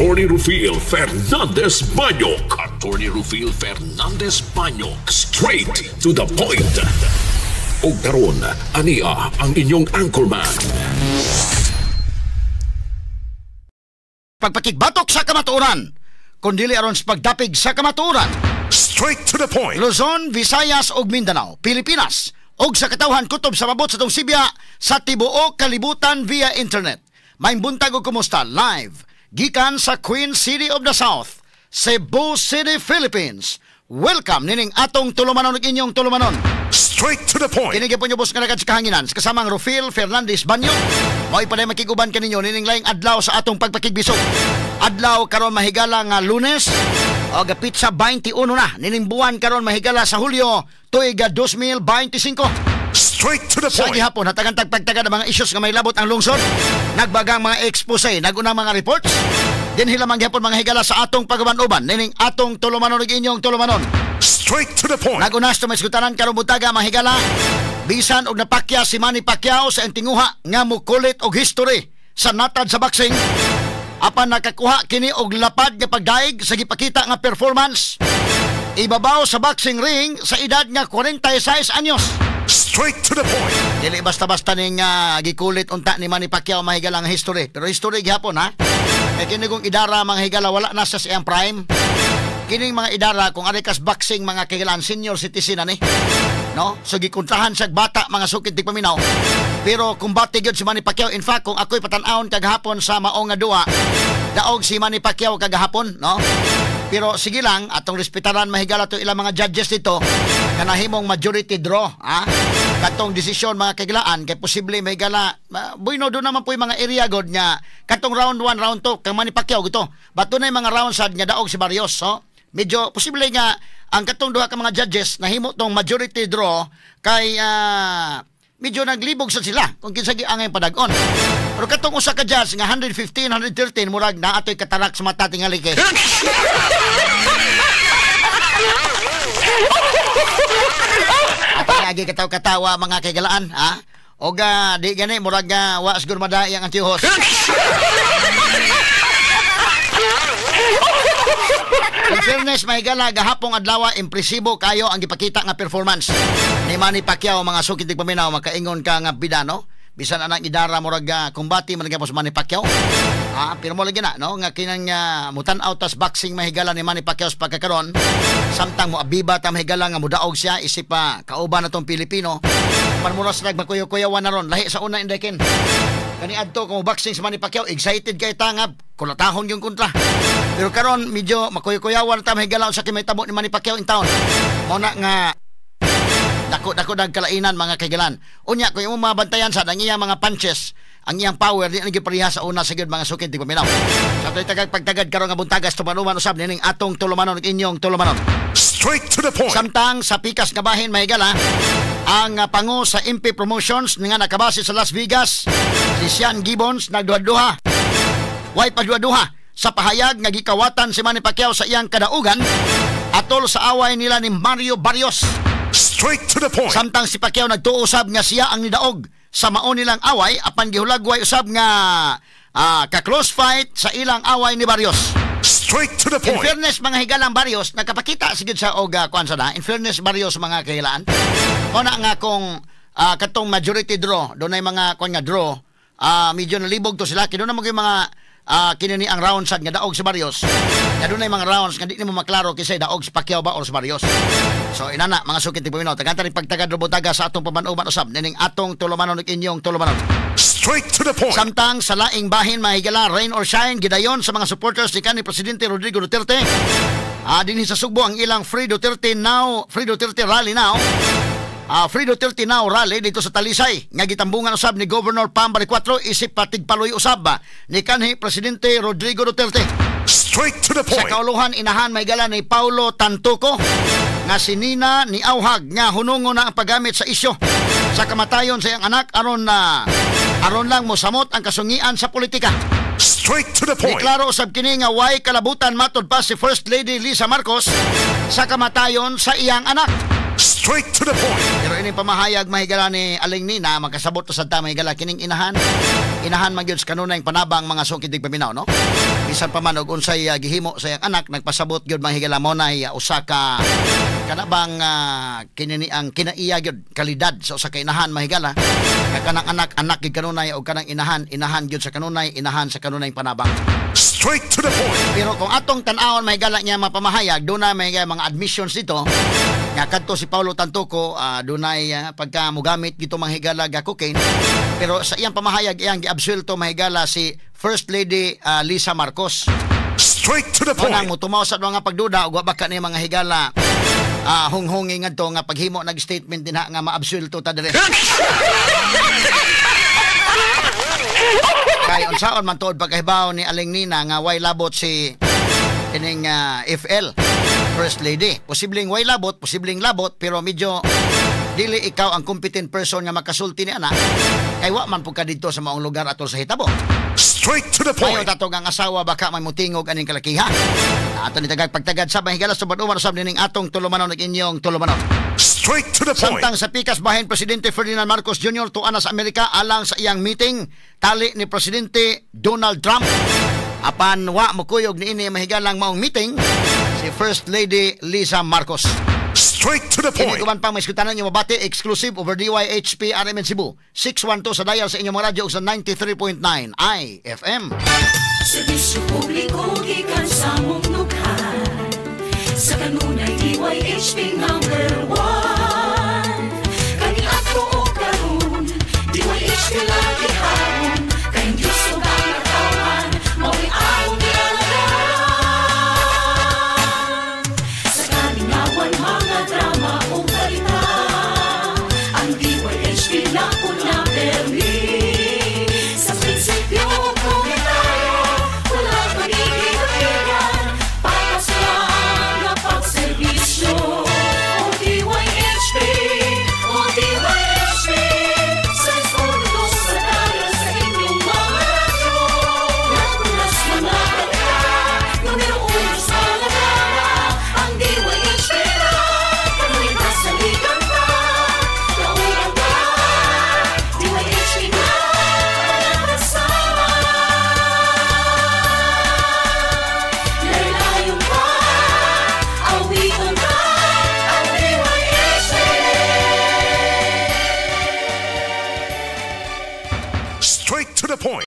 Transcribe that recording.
Attorney Rufil Fernandez Banyok. Attorney Rufil Fernandez Banyok. Straight to the point. Ug karon, ania ang inyong anchorman. Pagpakigbatok sa kamatuoran, kundili aron sa pagdapig sa kamatuoran. Straight to the point. Luzon, Visayas ug Mindanao, Pilipinas ug sa katawhan kutob sa mabot sa tong sibya sa tibuok kalibutan via internet. Maayong buntag ug kumusta live gikan sa Queen City of the South, Cebu City, Philippines. Welcome nining atong tulumanon ug inyong tulumanon. Straight to the point. Kini gyapon ubos nga nagad sa kahanginan sa kasamang Rufil Fernandez Banyo. Mao'y paday makiguban kaninyo nining laing adlaw sa atong pagpakigbisog. Adlaw karon mahigala nga Lunes o gapitsa 21 na nining buwan karon mahigala sa Hulyo tuig 2025. Straight to the Sa point. gihapon hatagan tagpagtagad ang mga issues nga may labot ang lungsod, nagbagang mga expose, nagunang mga reports. Dinhi lamang gihapon mga higala sa atong pag-uban-uban nining atong tulumanon ug inyong tulumanon. Straight to the point. Nagunas to may sugtanan karon buntaga mga higala. Bisan og napakya si Manny Pacquiao sa tinguha nga mukulit og history sa natad sa boxing. Apan nakakuha kini og lapad nga pagdaig sa gipakita nga performance. Ibabaw sa boxing ring sa edad nga 46 anyos. Straight to the point. Dili basta-basta ning gikulit unta ni Manny Pacquiao mahigala ang history. Pero history gihapon ha. Kay kini kong idara mga higala wala na sa siyang prime. Kining mga idara kung ari kas boxing mga kahigalaan senior citizen na ni. No? So gikontrahan siya bata mga sukid di paminaw. Pero kumbate gyud si Manny Pacquiao. In fact, kung ako'y patan-awon kagahapon sa maong nga duwa, daog si Manny Pacquiao kagahapon, no? Pero sige lang, atong respetaran mahigala to ilang mga judges dito kanahimong majority draw, ha? Katong desisyon mga kagilaan kay posible mahigala, bueno do naman po yung mga area god nga katong round 1, round 2 kang Manny Pacquiao gito. Bato na yung mga round sad nga daog si Barrios, so medyo posible nga ang katong duha ka mga judges nahimo tong majority draw kay medyo naglibog sa sila kung kinsa giangay padag-on. Pero katong usa ka judge nga 115, 113 murag naa toy katarak sa mata tingali kay. At lagi kataw-katawa mga kaigalaan, ha? Og di gani murag nga wa siguro madai ang antihos. In fairness, mahigala, gahapong adlaw, impresibo kayo ang gipakita nga performance ni Manny Pacquiao, mga sukit di paminaw, makaingon ka nga bida, no? Bisan anang idara murag kumbati man gyapon sa Manny Pacquiao. Pero mo lagi na, no? Nga kinang mutan-aw tas boxing mahigala ni Manny Pacquiao sa pagkakaron. Samtang mo abiba ta mahigala nga mudaog siya isip pa kauban na tong Pilipino. Panmuras nag makuyo-kuyawan na ron lahi sa una indekin. Kani adto kung boxing sa Manny Pacquiao, excited kay ta nga kulatahon yung kontra. Pero karon medyo makuyo-kuyawan ta mahigala sa kay may tabo ni Manny Pacquiao in town. Mao na nga dako-dako nagkalainan mga kaigalan. Unya kung imong mga bantayan sa ang iyang mga punches, ang iyang power di na gipareha sa una sa gyud mga sukid di paminaw. Sa tagag pagtagad karon nga buntagas tumanuman usab nining atong tulumanon ug inyong tulumanon. Straight to the point. Samtang sa pikas nga bahin mahigala ang pango sa MP Promotions nga nakabase sa Las Vegas, si Sean Gibbons nagduha-duha. Way pagduha-duha sa pahayag nga gikawatan si Manny Pacquiao sa iyang kadaugan atol sa away nila ni Mario Barrios. Straight to the point. Samtang si Pacquiao nagtuo usab nga siya ang nidaog sa mao nilang away apan gihulagway usab nga ka-close fight sa ilang away ni Barrios. Straight to the In point. fairness mga higalang Barrios nakapakita sigud sa og kuan sa na. In fairness Barrios mga kahigalaan. Mao na nga kung katong majority draw dunay mga kuan nga draw medyo nalibog to sila kay dunay mga kini ni ang round sad nga daog si Barrios. Nga dunay mga rounds nga di nimo maklaro kinsay daog si Pacquiao ba or si Barrios. So inana mga sukit ti paminaw tagantang pagtagad robutaga sa atong paman-uban usab nining atong tulumanon ug inyong tulumanon. Straight to the point. Samtang sa laing bahin mahigala rain or shine gidayon sa mga supporters ni kanhi Presidente Rodrigo Duterte. Dinhi sa Sugbo ang ilang Free Duterte Now, Free Duterte Rally Now. Free Duterte Now Rally dito sa Talisay nga gitambungan usab ni Governor Pam Baricuatro isip patigpaloy usab ni kanhi Presidente Rodrigo Duterte. Straight to the Sa point. kauluhan inahan mahigala ni Paulo Tantuco nga si Nina ni Auhag nga hunungo na ang paggamit sa isyo sa kamatayon sa iyang anak aron na aron lang mosamot ang kasungian sa politika. Straight to the point. Deklaro usab kini nga way kalabutan matud pa si First Lady Lisa Marcos sa kamatayon sa iyang anak. Straight to the point. Pero ining pamahayag mahigala ni Aling Nina, makasabot to sa ta mahigala kining inahan. Inahan man gyud sa kanunay panabang, mga sukid paminaw, no? Bisan pa man og unsay gihimo sa iyang anak, nagpasabot gyud, mga higala, mo nay usa ka kana bang kinini ang kinaiya gyud kalidad sa usa ka inahan, mahigala, nga kanang anak, anak gyud kanunay, og kanang inahan, inahan gyud sa kanunay, inahan sa kanunay panabang. Straight to the point. Pero kung atong tan-awon, mahigala, niya mapamahayag, doon na may mga admissions dito nga kadto si Paulo Tantoco, dunay pagka mugamit gito, mga higala, ga cocaine. Pero sa iyang pamahayag, iyang giabsuelto, mahigala, si First Lady Lisa Marcos. Straight to the Mo nang point. Mutumaw sa mga pagduda ug wa baka ni, mga higala, hunghungi ngadto nga paghimo nag statement dinha nga maabsuelto ta dire. Kay unsaon man tuod pagkahibaw ni Aling Nina nga way labot si kining FL, First Lady? Posibleng way labot, posibleng labot, pero medyo dili ikaw ang competent person nga makasulti ni ana kay wa man pud ka didto sa maong lugar atol sa hitabo. Straight to the Mayo point. tatog ang asawa, baka may mutingog aning kalakiha. Ato ni tagag pagtagad sa mahigala sa umar usab nining atong tulumanon ug inyong tulumanon. Straight to the point. Samtang sa pikas bahin, Presidente Ferdinand Marcos Jr. tuan na sa Amerika alang sa iyang meeting tali ni Presidente Donald Trump. Apan wa mokuyog niini, mahigalang, maong meeting si First Lady Lisa Marcos. Straight to the Kini point. Kuman pang may iskutanan nyo mabati exclusive over DYHP RMN Cebu 612 sa dial sa inyong mga radyo ug sa 93.9 IFM. Serbisyo publiko gikan sa mong dughan. Sa kanunay, DYHP number 1.